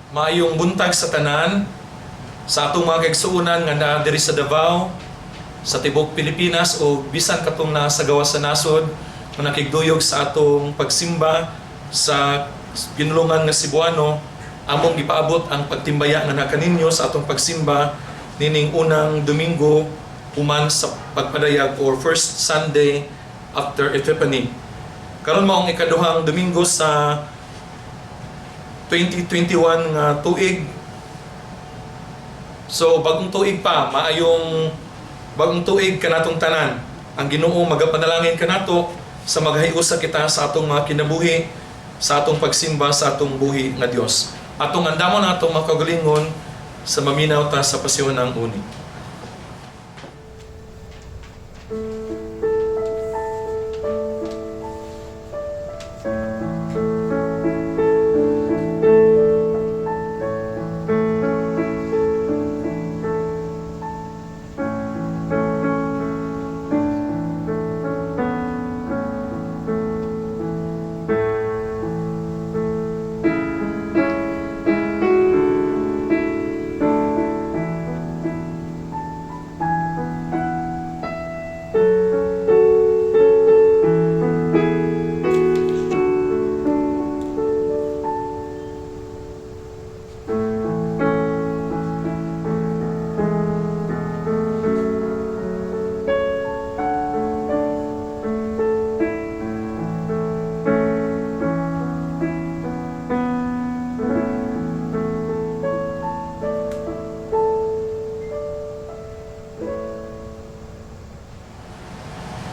Maayong buntag sa tanan, sa atong mga kaigsuonan nga naa diri sa Davao, sa tibok Pilipinas o bisan katong naa sa gawas sa nasod nga nakigduyog sa atong pagsimba sa Ginulungan nga Cebuano. Among gipaabot ang pagtimbaya nga naa kaninyo sa atong pagsimba nining unang Domingo human sa pagpadayag or first Sunday after Epiphany. Karon maong ikaduhang Domingo sa 2021 nga tuig. So bagong tuig pa, maayong bagong tuig kanatong tanan. Ang Ginoo magapanalangin kanato sa maghiusa kita sa atong mga kinabuhi, sa atong pagsimba sa atong buhi nga Dios. Atong andamon ang atong mga kaugalingon sa maminaw ta sa pasyon ng uni.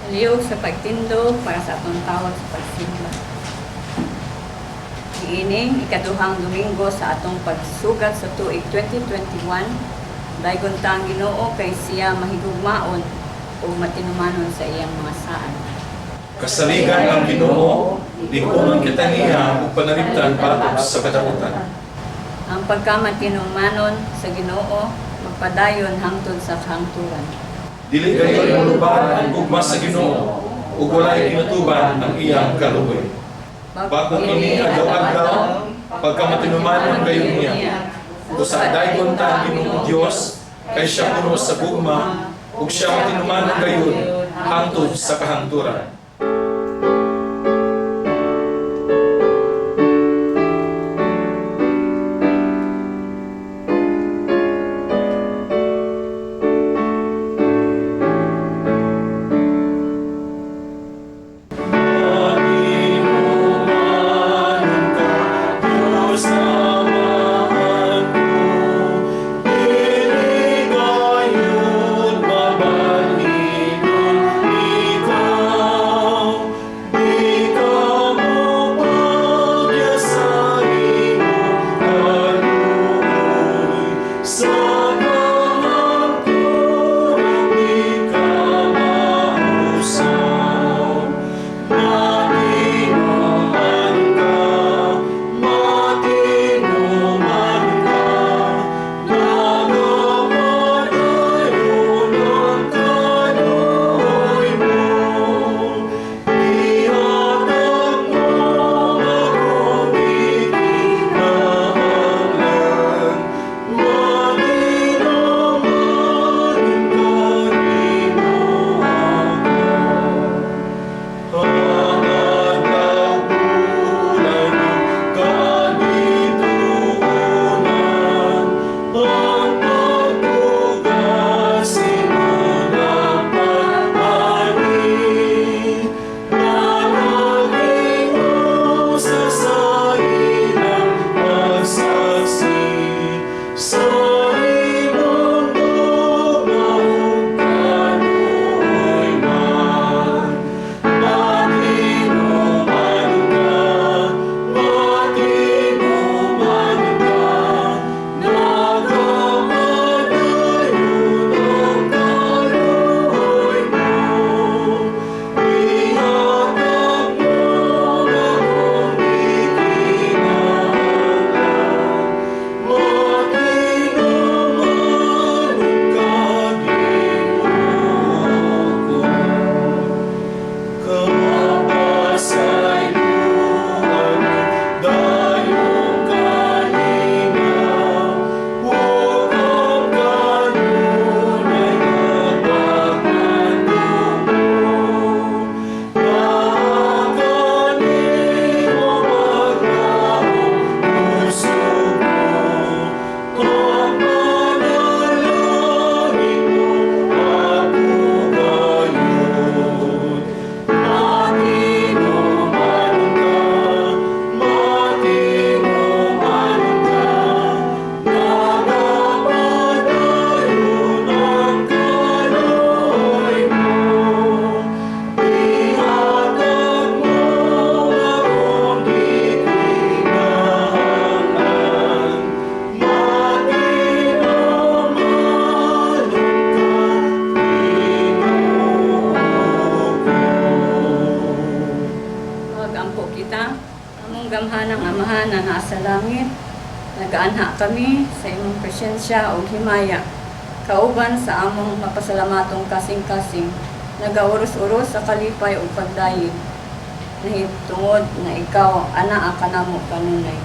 Aliw sa pagtindog para sa atong tawag sa pagsimba. Niining ikaduhang Domingo sa atong pagsugat sa tuig 2021, daygon ta ang Ginoo kay siya mahigugmaon ug matinumanon sa iyang mga saad. Kasaligan ang Ginoo, lingkuran kita niya ug panalipdan batok sa kadamutan. Ang pagkamatinumanon sa Ginoo magpadayon hangtod sa kahangturan. Dili gayon muluban ang gugma sa Ginoo ug walay kinutuban ang iyang kaluoy. Bag-o kini adlaw-adlaw, pagkamatinumanon gayon niya. Usa daygon ta ang Ginoong Dios, kay siya puno sa gugma ug siya matinumanon gayon hangtod sa kahangturan. Matinumanon ka, Diyos Amahan ko, dili gayud mabalhinon ikaw. Amahan nga naa sa langit, nagaanha kami sa imong presensya ug himaya. Kauban sa among mapasalamatong kasing-kasing, nagauros-uros sa kalipay ug pagdayeg. Nahitungod na ikaw anaa kanamo kanunay.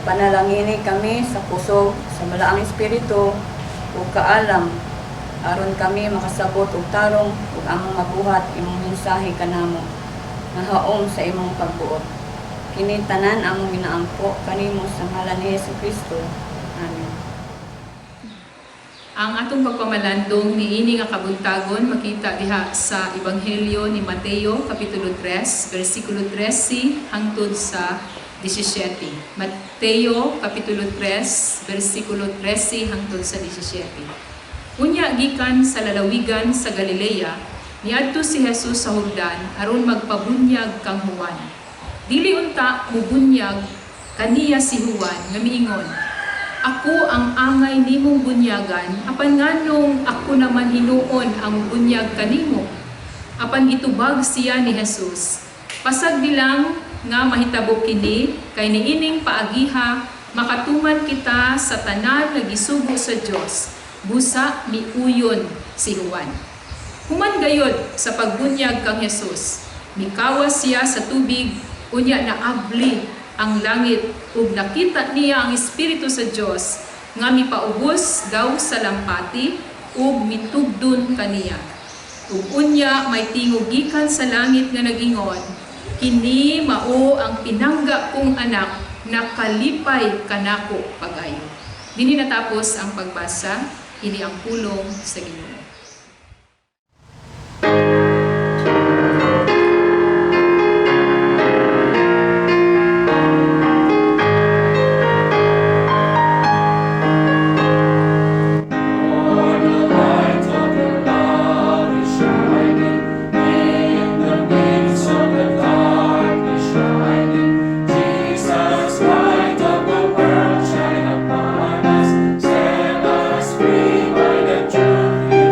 Panalangini kami sa kusog sa Balaang Espiritu ug kaalam aron kami makasabot og tarong ug among mabuhat imong mensahe kanamo nga haom sa imong pagbuot. Kini tanan among ginaampo kanimo sa ngalan ni Jesu Kristo. Amen. Ang atong pagpamalandong niini nga kabuntagon makita diha sa Ebanghelyo ni Mateo kapitulo 3 bersikulo 13 hangtod sa 17. Mateo kapitulo 3 bersikulo 13 hangtod sa 17. Unya gikan sa lalawigan sa Galilea, niadto si Jesus sa Jordan aron magpabunyag kang Juan. Dili unta mubunyag kaniya si Juan nga miingon, "Ako ang angay nimong bunyagan, apan nganong ako naman hinuon ang bunyag kanimo?" Apan gitubag siya ni Jesus, "Pasagdi lang nga mahitabo kini, kay niining paagiha makatuman kita sa tanan nga gisugo sa Dios." Busa miuyon si Juan. Human gayod sa pagbunyag kang Jesus, mikawas siya sa tubig, unya naabli ang langit ug nakita niya ang Espiritu sa Dios nga mipaubos daw sa lampati ug mitugdon kaniya. Ug unya may tingog gikan sa langit nga nag-ingon, "Kini mao ang pinangga kong anak, nakalipay kanako pag-ayo." Dinhi natapos ang pagbasa, ini ang pulong sa Ginoo. Lord, the light of your love is shining in the midst of the darkness shining. Jesus, light of the world, shine upon us. Set us free by the truth.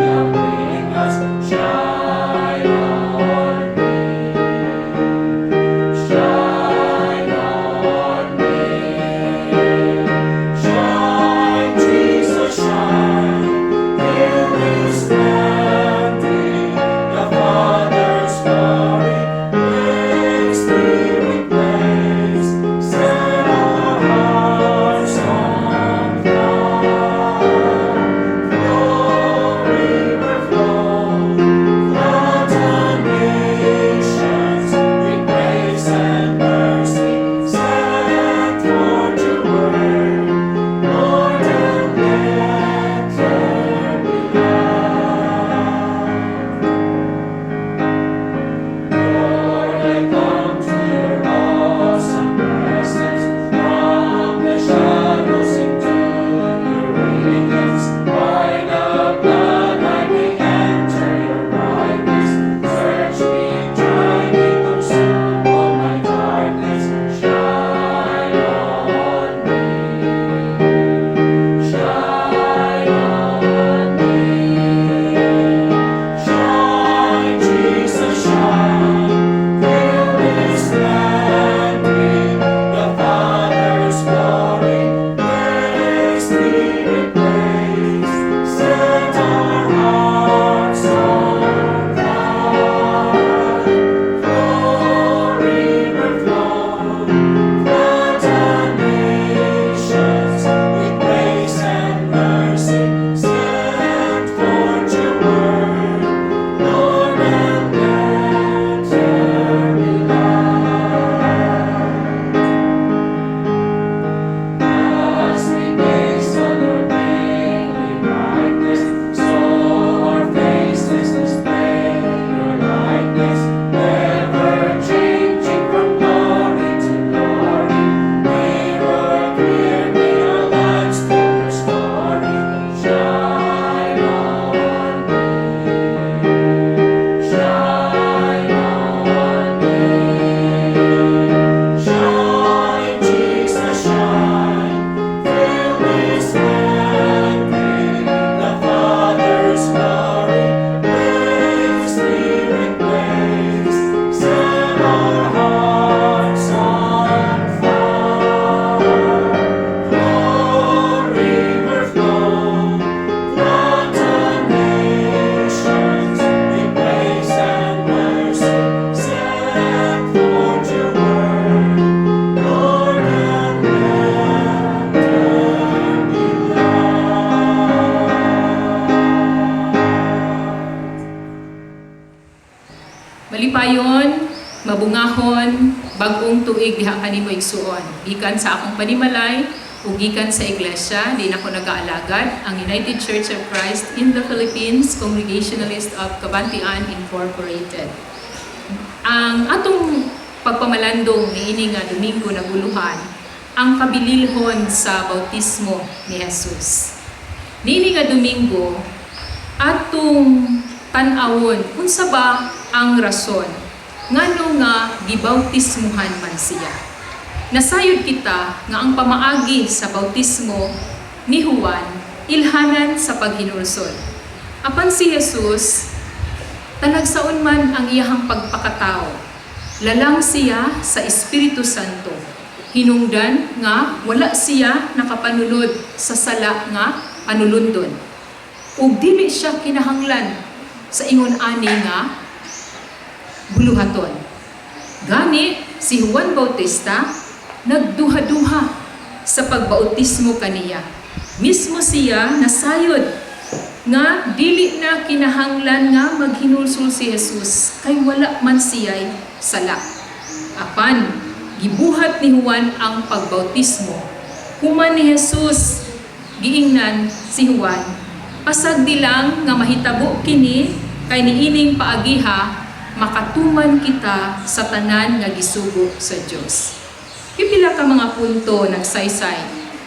Kaugahon, bag-ong tuig diha kanimo, igsuon. Gikan sa akong panimalay ug gikan sa iglesia diin ako nagaalagad, ang United Church of Christ in the Philippines, Congregationalist of Cabantian Incorporated. Ang atong pagpamalandong niini nga Domingo naguluhan ang kabililhon sa bautismo ni Jesus. Niini nga Domingo, atong tan-awon unsa ba ang rason ngano nga gibautismuhan man siya. Nasayod kita nga ang pamaagi sa bautismo ni Juan ilhanan sa paghinulsol. Apan si Jesus, talagsaon man ang iyahang pagpakatao. Lalang siya sa Espiritu Santo. Hinungdan nga wala siya nakapanulod sa sala nga panulundon. Ug dili siya kinahanglan sa ingon ani nga buluhaton. Gani, si Juan Bautista nagduha-duha sa pagbautismo kaniya. Mismo siya nasayod nga dili na kinahanglan nga maghinulsol si Jesus kay wala man siya'y sala. Apan, gibuhat ni Juan ang pagbautismo. Human ni Jesus, giingnan si Juan, "Pasagdi lang nga mahitabo kini kay niining paagiha makatuman kita sa tanan nga gisugo sa Dios." Pipila ka mga punto nagsaysay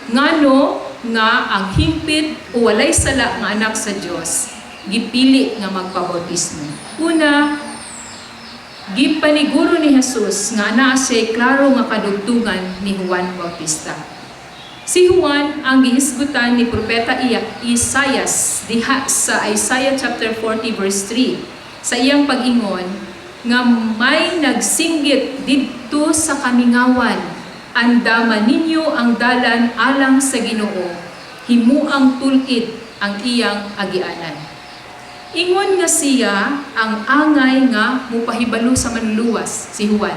ngano nga ang hingpit o walay sala nga anak sa Dios gipili nga magpabautismo. Una, gipaniguro ni Jesus nga naa siya'y klaro nga kadugtungan ni Juan Bautista. Si Juan ang gihisgutan ni Propeta Isayas diha sa Isaiah chapter 40 verse 3 sa iyang pag-ingon nga may nagsinggit didto sa kamingawan, "Andama ninyo ang dalan alang sa Ginoo, himuang tul-id ang iyang agianan." Ingon nga siya ang angay nga mupahibalo sa Manluluwas, si Juan,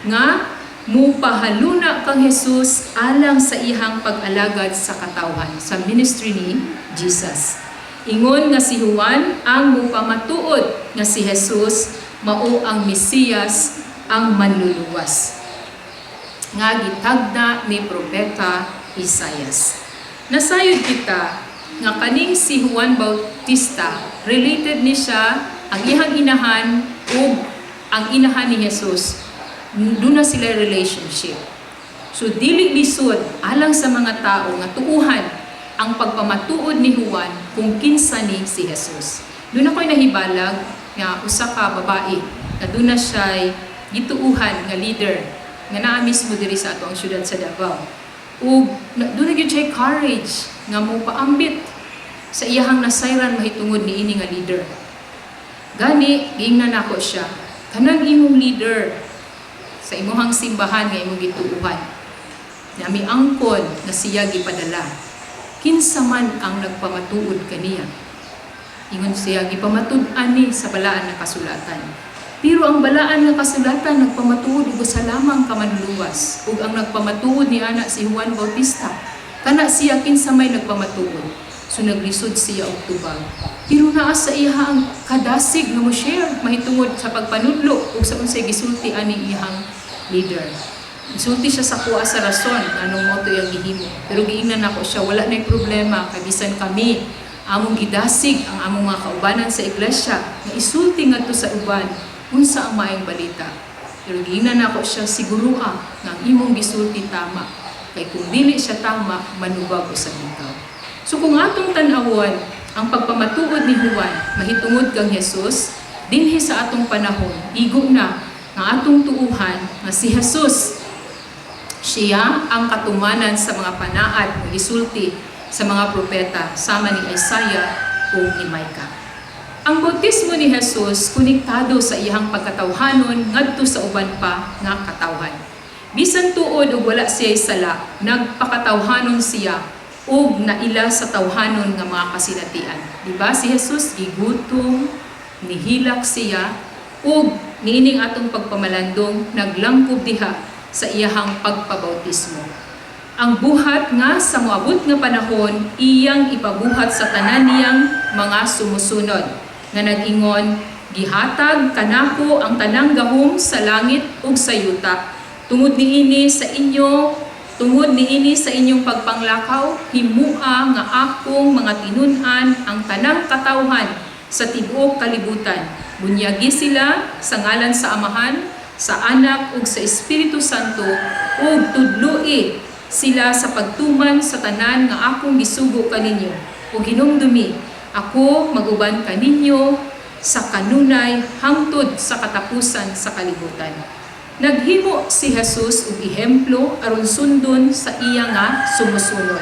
nga mupahaluna kang Jesus alang sa iyang pag-alagad sa katawhan, sa ministry ni Jesus. Ingon nga si Juan ang mupamatuod nga si Jesus mao ang Mesiyas, ang Manluluwas nga gitagna ni Propeta Isayas. Nasayod kita nga kaning si Juan Bautista, related ni siya ang iyang inahan ug ang inahan ni Jesus. Duna sila relationship. So dili lisod alang sa mga tao nga tuuhan ang pagpamatuod ni Juan kung kinsa ni si Jesus. Duna ko'y nahibalag nga usa ka babae nga duna siya'y gituuhan nga leader nga naa mismo diri sa ato ang syudad sa Davao. Ug duna gyud siya courage nga mopaambit sa iyahang nasayran mahitungod niini nga leader. Gani giingnan nako siya, "Kanang imong leader sa imuhang simbahan nga imong gituuhan, na miangkon nga siya gipadala. Kinsa man ang nagpamatuod kaniya?" Ingon siya, "Gipamatud-an ni sa balaan nga kasulatan." Pero ang balaan nga kasulatan nagpamatuod og usa lamang ka Manluluwas, ug ang nagpamatuod ni ana si Juan Bautista. Kana siya, kinsa may nagpamatuod? So naglisod siya og tubag. Pero naa sa iya ang kadasig nga mo share mahitungod sa pagpanudlo ug sa unsay gisulti ani iyang leader. Isulti siya sa kuha sa rason anong mao to iyang gihimo. Pero giingnan nako siya, "Wala na'y problema kay bisan kami, among gidasig ang among mga kaubanan sa iglesia nga isulti ngadto sa uban unsa ang maayong balita." Pero giingnan nako siya, "Sigurua nga ang imong gisulti tama. Kay kung dili siya tama, manubag usab ikaw." So kung atong tan-awon ang pagpamatuod ni Juan mahitungod kang Jesus, dinhi sa atong panahon, igo na nga atong tuuhan nga si Jesus siya ang katumanan sa mga panaad nga gisulti sa mga propeta sama ni Isaiah ug ni Micah. Ang bautismo ni Jesus konektado sa iyang pagkatawhanon ngadto sa uban pa nga katawhan. Bisan tuod og wala siya sala, nagpakatawhanon siya ug naila sa tawhanon nga mga kasinatian. Di ba si Jesus gigutom, nihilak siya ug niining atong pagpamalandong naglangkob diha sa iyahang pagpabautismo. Ang buhat nga sa moabot nga panahon iyang ipabuhat sa tanan niyang mga sumusunod nga nag-ingon, Gihatag kanako ang tanang gahom sa langit ug sa yuta. Tungod niini sa inyong pagpanglakaw, himua nga akong mga tinun-an ang tanang katawhan sa tibuok kalibutan. Bunyagi sila sa ngalan sa Amahan, sa Anak ug sa Espiritu Santo ug tudloi sila sa pagtuman sa tanan nga akong gisugo kaninyo. Ug hinumdumi, ako maguban kaninyo sa kanunay hangtod sa katapusan sa kalibutan. Naghimo si Jesus og ehemplo aron sundon sa iya nga sumusunod.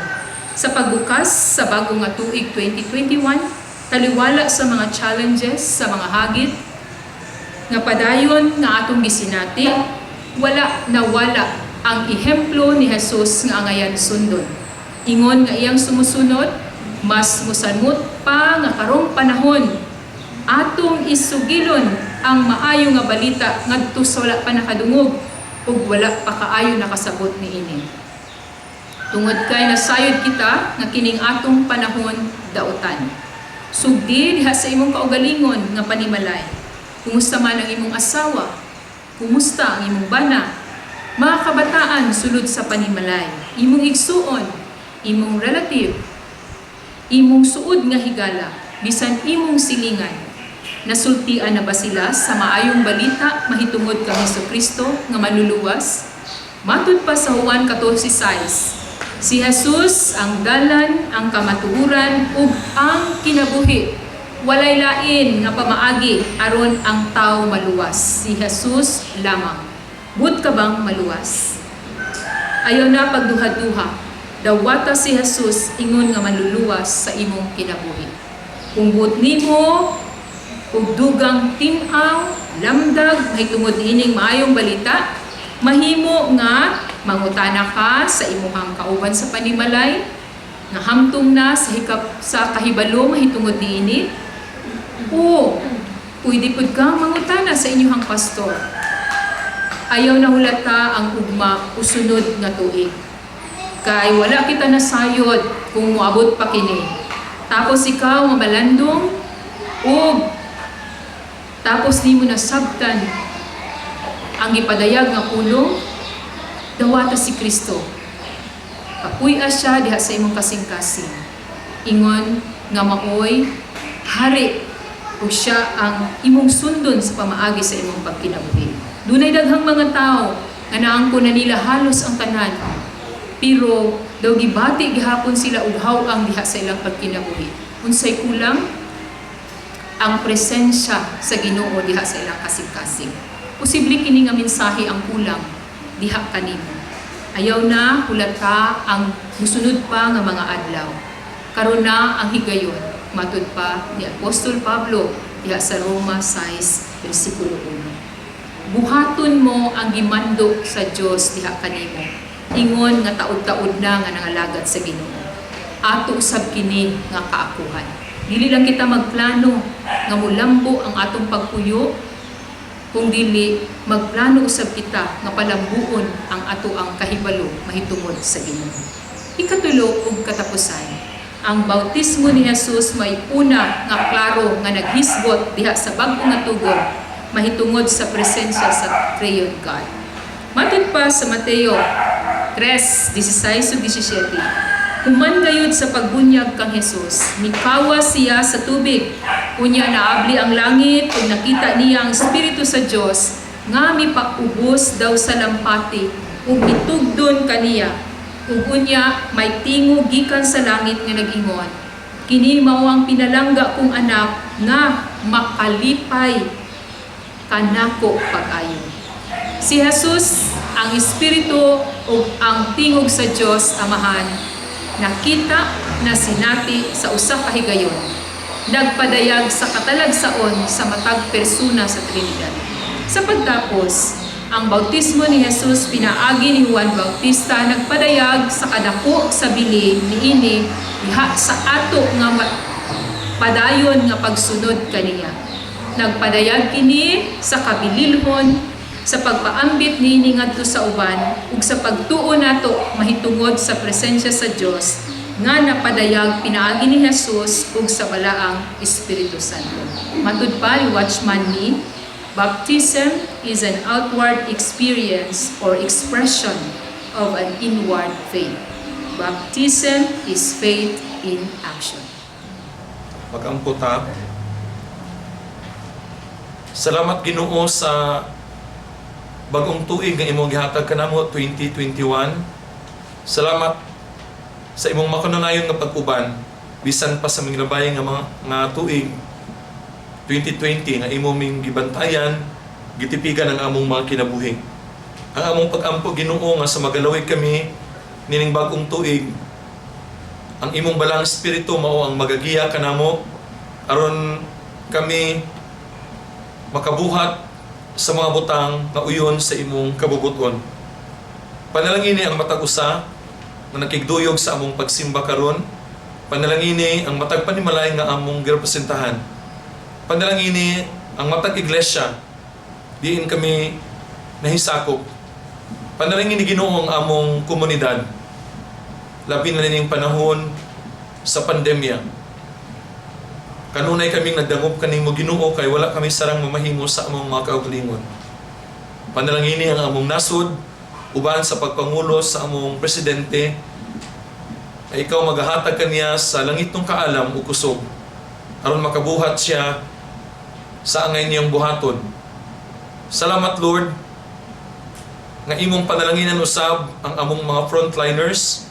Sa pagbukas sa bago nga tuig 2021, taliwala sa mga challenges, sa mga hagit nga padayon nga atong gisinati, wala nawala ang ehemplo ni Jesus nga angayan sundon. Ingon nga iyang sumusunod, mas musamot pa nga karong panahon atong isugilon ang maayo nga balita ngadto sa wala pa nakadungog ug wala pa kaayo nakasabot niini. Tungod kay nasayod kita nga kining atong panahon dautan. Sugdi diha sa imong kaugalingon nga panimalay. Kumusta man ang imong asawa? Kumusta ang imong bana? Mga kabataan sulod sa panimalay, imong igsuon, imong relative, imong suod nga higala, bisan imong silingan. Nasultian na ba sila sa maayong balita mahitungod kang Kristo nga manluluwas? Matud pa sa Juan 14:6, si Jesus ang dalan, ang kamatuoran ug ang kinabuhi. Walay lain nga pamaagi aron ang tao maluwas. Si Jesus lamang. Buot ka bang maluwas? Ayaw na pagduha-duha. Dawata si Jesus ingon nga manluluwas sa imong kinabuhi. Kung buot nimo ug dugang tin-aw, lamdag mahitungod niining maayong balita, mahimo nga mangutana ka sa imuhang kauban sa panimalay, nga hamtong na sa hikap sa kahibalo mahitungod niini, o pwede pud kang mangutana sa inyong pastor. Ayaw na hulata ang ugma o sunod nga tuig. Kay wala kita nasayod kung moabot pa kini. Tapos ikaw mabalandong ug tapos nimo nasabtan ang gipadayag nga pulong, dawata si Kristo. Papuy-a siya diha sa imong kasing-kasing. Ingon nga maoy hari ug siya ang imong sundon sa pamaagi sa imong pagkinabuhi. Dunay daghang mga tao nga naangko na nila halos ang tanan. Pero daw gibati gihapon sila og haw-ang diha sa ilang pagkinabuhi. Unsay kulang? Ang presensya sa Ginoo diha sa ilang kasing-kasing. Posible kini nga mensahe ang kulang diha kanimo. Ayaw na hulata ang musunod pa nga mga adlaw. Karon na ang higayon, matud pa ni Apostol Pablo diha sa Roma 6 versikulo 1. Buhaton mo ang gimando sa Dios diha kanimo. Ingon nga taud-taud na nga nangalagad sa Ginoo. Ato usab kini nga kaakuhan. Dili lang kita magplano nga mulambo ang atong pagpuyo, kung dili magplano usab kita nga palambuon ang ato ang kahibalo mahitungod sa Ginoo. Ikatulo ug katapusan, ang bautismo ni Jesus may una nga klaro nga naghisgot diha sa bag-o nga tugon mahitungod sa presensya sa Triune God. Matud pa sa Mateo 3:16 ug 17, human gayud sa pagbunyag kang Jesus, mikawas siya sa tubig. Unya naabli ang langit ug nakita niya ang Espiritu sa Dios nga mipaubos daw sa lampati ug mitugdon kaniya. Ug unya may tingog gikan sa langit nga nag-ingon, "Kini mao ang pinalangga kong anak nga makalipay kanako pag-ayo." Si Jesus, ang Espiritu ug ang tingog sa Dios Amahan nakita na sinati sa usa ka higayon. Nagpadayag sa katalagsaon sa matag persona sa Trinidad. Sa pagtapos, ang bautismo ni Jesus pinaagi ni Juan Bautista nagpadayag sa kadako sa bili niini diha sa ato nga padayon nga pagsunod kaniya. Nagpadayag kini sa kabililhon sa pagpaambit niini ngadto sa uban ug sa pagtuo nato mahitungod sa presensya sa Dios. nga napadayag pinaagi ni Jesus ug sa Balaang Espiritu Santo. Matud pa ni Watchman Nee, baptism is an outward experience or expression of an inward faith. Baptism is faith in action. Magampo ta. Salamat, Ginoo, sa bagong tuig nga imong gihatag kanamo, 2021. Salamat sa imong makanunayon nga pag-uban bisan pa sa milabay nga mga nga tuig 2020 nga imo ming gibantayan, gitipigan ang among mga kinabuhi. Ang among pag-ampo, Ginoo, nga sa magalawig kami nining bagong tuig, ang imong Balaang Espiritu mao ang magagiya kanamo aron kami makabuhat sa mga butang nga uyon sa imong kabubuton. Panalangini ang matag usa nga nakigduyog sa among pagsimba karon. Panalangini ang matag panimalay nga among girepresentahan. Panalangini ang matag iglesia diin kami nahisakop. Panalangini, Ginoo, ang among komunidad, labi na nining panahon sa pandemya. Kanunay kaming nagdangop kanimo, Ginoo, kay wala kami sarang mamahimo sa among mga kaugalingon. Panalangini ang among nasod uban sa pagpangulo sa among presidente ay ikaw magahatag kaniya sa langitnong kaalam ug kusog aron makabuhat siya sa angay niyang buhaton. Salamat, Lord, nga imong panalanginan usab ang among mga frontliners,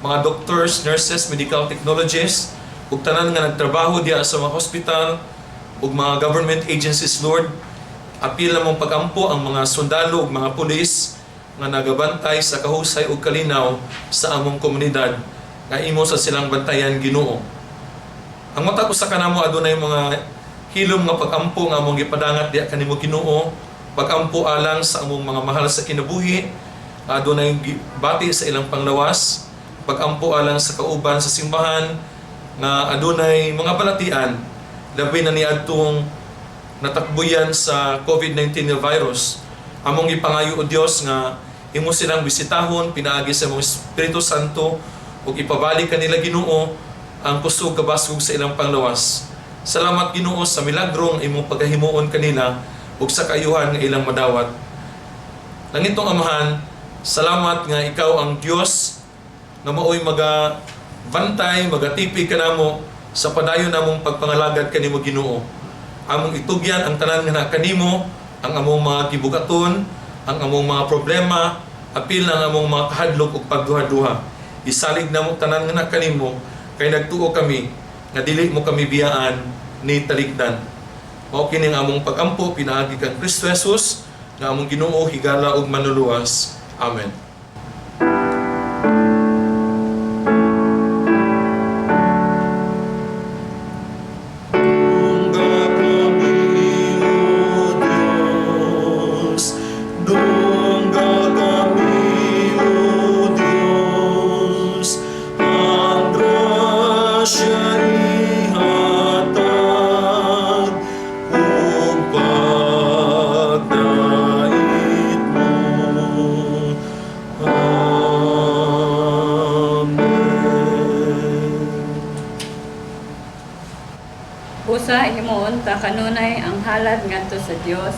mga doctors, nurses, medical technologists, ug tanan nga nagtrabaho diya sa mga hospital ug mga government agencies, Lord. Apil namong pagampo ang mga sundalo ug mga pulis nga nagabantay sa kahusay ug kalinaw sa among komunidad, nga imo sa silang bantayan, Ginoo. Ang matag usa kanamo adunay mga hilom nga pagampo nga among gipadangat diha kanimo, Ginoo, pagampo alang sa among mga mahal sa kinabuhi nga adunay bati sa ilang panglawas, pagampo alang sa kauban sa simbahan nga adunay mga balatian, labi na niadtong natakbuyan sa COVID-19 nga virus. Among ipangayo, O Dios, nga imo silang bisitahon pinaagi sa imong Espiritu Santo ug ipabalik kanila, Ginoo, ang kusog kabaskog sa ilang panglawas. Salamat, Ginoo, sa milagrong imong pagahimuon kanila ug sa kaayuhan nga ilang madawat. Langitnong Amahan, salamat nga ikaw ang Dios nga maoy maga bantay, magatipig kanamo sa padayon namong pagpangalagad kanimo, Ginoo. Among itugyan ang tanan nga naa kanimo, ang among mga gibugaton, ang among mga problema, apil ang among mga kahadlok ug pagduha-duha. Isalig namo tanan nga naa kanimo kay nagtuo kami nga dili mo kami biyaan ni talikdan. Mao kini ang among pagampo pinaagi kang Kristo Jesus nga among Ginoo, higala ug manluluwas. Amen. Dungga kami, O Diyos. Dungga kami, O Diyos. Ang grasya ihatag ug pagdait mo. Amen. Busa himuon ta kanunay ang halad ngadto sa Dios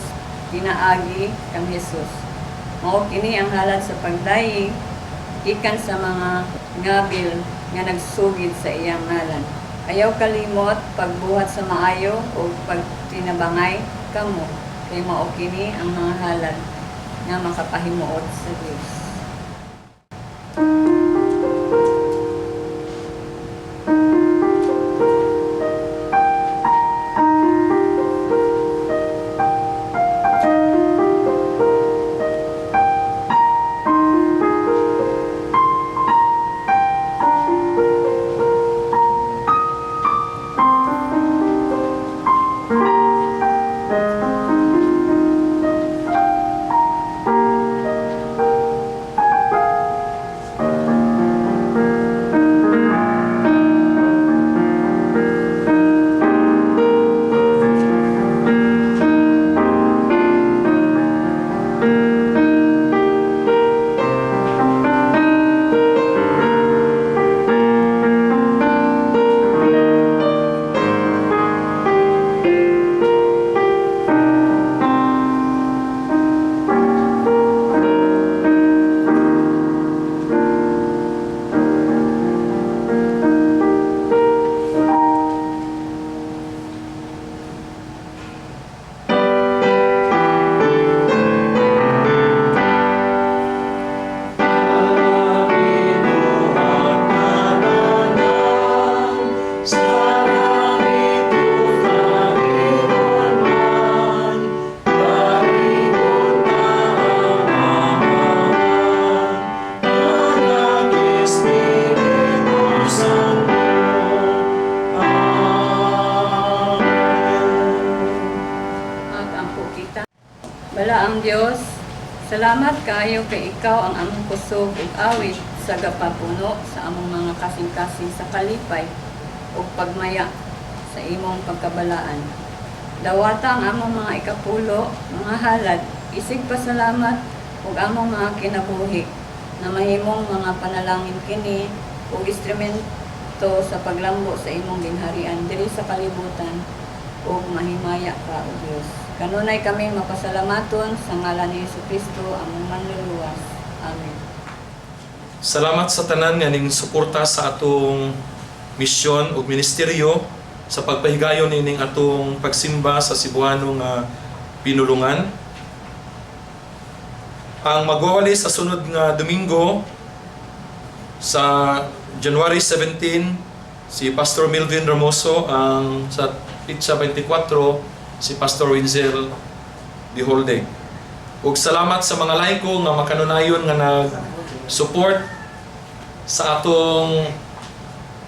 pinaagi kang Hesus. Mao kini ang halad sa pagdayeg gikan sa mga ngabil nga nagsugid sa iyang ngalan. Ayaw kalimot pagbuhat sa maayo ug pagtinabangay kamo, kay mao kini ang mga halad nga makapahimuot sa Dios. Salamat kaayo kay ikaw ang among kusog ug awit sa gapapuno sa among mga kasing-kasing sa kalipay ug pagmaya sa imong pagkabalaan. Dawata ang among mga ikapulo, mga halad, isig pasalamat ug among mga kinabuhi na mahimong mga panalangin kini ug instrumento sa paglambo sa imong gingharian diri sa kalibutan ug mahimaya ka, O Dios. Kanunay kami mapasalamaton sa ngalan ni Kristo, among manluluwas. Amen. Salamat sa tanan nga ning suporta sa atong misyon ug ministeryo sa pagpahigayon nining atong pagsimba sa Cebuano nga pinulungan. Ang magwawali sa sunod nga Domingo sa January 17, si Pastor Melvin Ramoso, ang sa petsa 24 si Pastor Wenzel Diholde. Ug salamat sa mga laiko nga makanunayon nga nag-support sa atong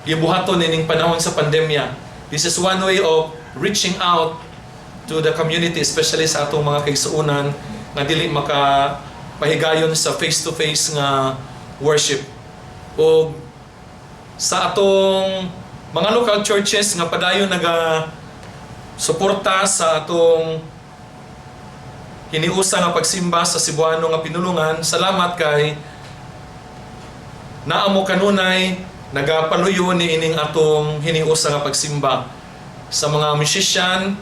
gibuhaton nining panahon sa pandemya. This is one way of reaching out to the community, especially sa atong mga kaigsuonan nga dili maka pahigayon sa face-to-face nga worship. O sa atong mga local churches nga padayon naga suporta sa atong hiniusa nga pagsimba sa Cebuano nga pinulungan, salamat kay naa mo kanunay nagapaluyo ni ining atong hiniusa nga pagsimba. Sa mga musician,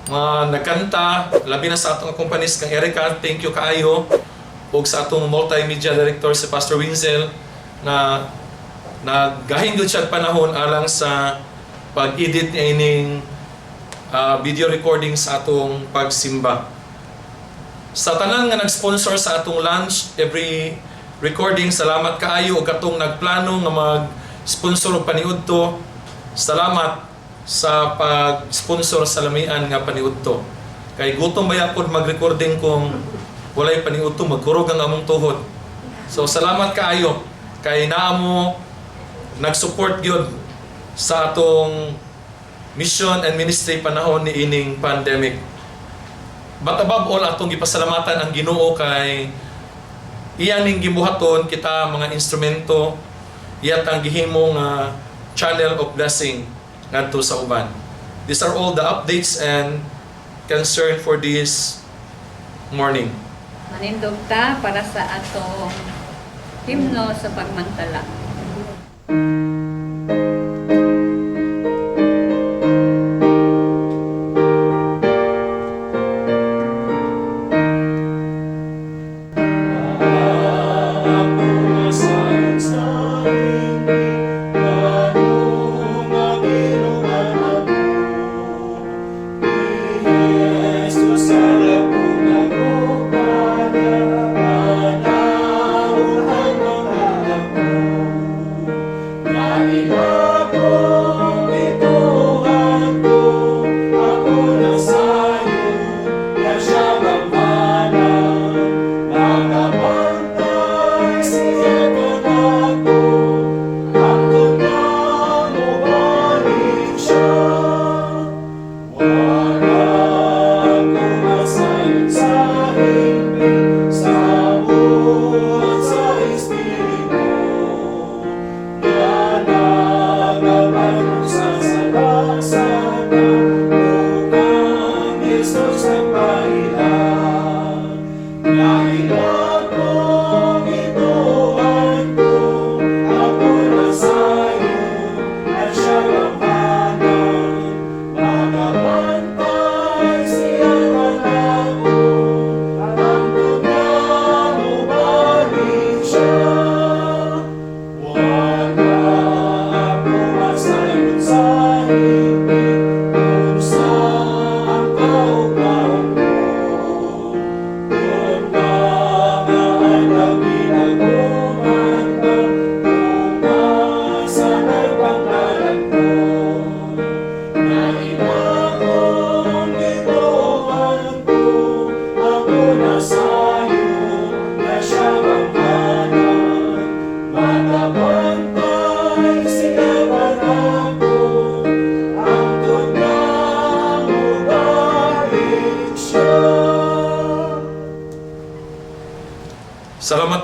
mga nagkanta, labi na sa atong accompanist kang Erica, thank you kaayo. Ug sa atong multimedia director si Pastor Winzel na naggahin gyud siya og panahon alang sa pag-edit ni ining video recording sa atong pagsimba. Sa tanan nga nag-sponsor sa atong lunch every recording, salamat kaayo, ug katong nagplano nga mag-sponsor og paniudto, salamat sa pag-sponsor sa lamian nga paniudto. Kay gutom baya pod mag-recording kung walay paniudto, magkurog ang among tuhod. So salamat kaayo kay naa mo nag-support gyud sa atong mission and ministry panahon ni ining pandemic. But above all, atong gipasalamatan ang Ginoo kay iya ning gibuhaton kita mga instrumento, iya tang gihimo nga channel of blessing ngadto sa uban. These are all the updates and concern for this morning. Manindog ta para sa atong himno sa pagmantala.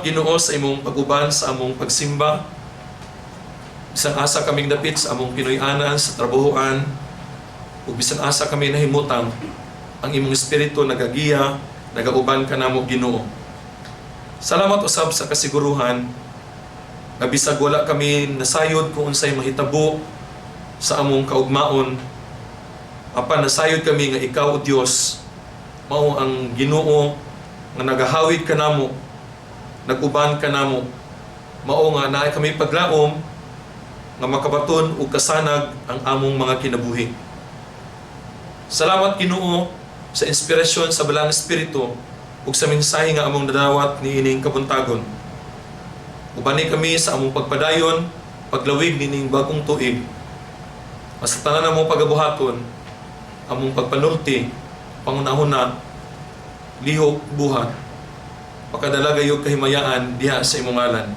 Salamat, Ginoo, sa imong pag-uban sa among pagsimba. Bisan asa kaming dapit sa among Pinoy-anan, sa trabahoan, ug bisan asa kami nahimutang, ang imong espiritu nagagiya, nagauban kanamo, Ginoo. Salamat usab sa kasiguruhan nga bisag wala kami nasayod kung unsay mahitabo sa among kaugmaon, apan nasayod kami nga ikaw, O Dios, mao ang Ginoo nga nagahawid kanamo, nag-uban kanamo, mao nga naay kami paglaom nga makabaton og kasanag ang among mga kinabuhi. Salamat, Ginoo, sa inspirasyon sa Balaang Espiritu ug sa mensahe nga among nadawat niining kabuntagon. Ubani kami sa among pagpadayon, paglawig nining bagong tuig. Sa tanan among pagabuhaton, among pagpanulti, panghunahuna, lihok, buhat, pakadala gayud kahimayaan diha sa imong ngalan.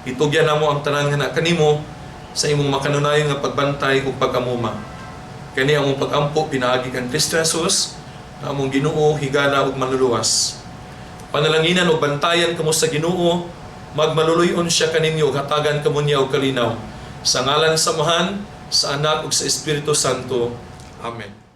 Itugyan namo ang tanan nga naa kanimo sa imong makanunayon nga pagbantay ug pag-amuma. Kani among pag-ampo pinaagi kan Kristo Jesus, nga among Ginoo, higala ug manluluwas. Panalanginan ug bantayan kamo sa Ginoo, magmaluluy-on siya kaninyo ug hatagan kamo niya og kalinaw. Sa ngalan sa Amahan, sa Anak ug sa Espiritu Santo. Amen.